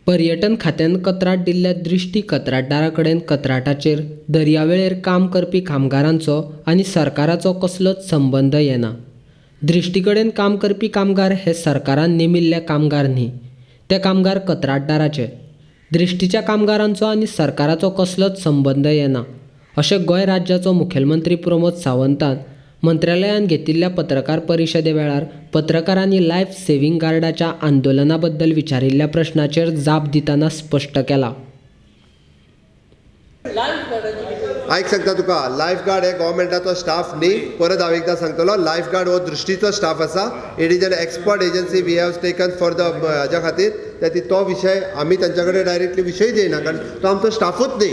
पर्यटन खात्यान कंत्राट दिल्ल्या दृश्टी कंत्राटदारा कडेन कंत्राटाचेर दर्यावेळेर काम करपी कामगारांचो आनी सरकाराचो कसलोच संबंद येना. दृश्टी कडेन काम करपी कामगार हे सरकारान नेमिल्ले कामगार न्ही. ते कामगार कंत्राटदाराचे. दृश्टीच्या कामगारांचो आनी सरकाराचो कसलोच संबंद येना अशें गोंय राज्याचो मुखेलमंत्री प्रमोद सावंतान मंत्रालयांत घेतिल्ल्या पत्रकार परिशदे वेळार पत्रकारांनी लायफ सेव्हिंग गार्डाच्या आंदोलना बद्दल विचारिल्ल्या प्रश्नाचेर जाप दितना स्पश्ट केलां. आयक सांगता तुका, लायफ गार्ड हे गव्हर्मेंटाचो स्टाफ न्ही. परत हांव एकदां सांगतलो, लायफ गार्ड हो दृश्टीचो स्टाफ आसा. It is an expert agency we have taken for the हाज्या खातीर. त्या तो विशय आमी तांच्या कडेन डायरेक्टली विशय दिना, कारण तो आमचो स्टाफूच न्ही.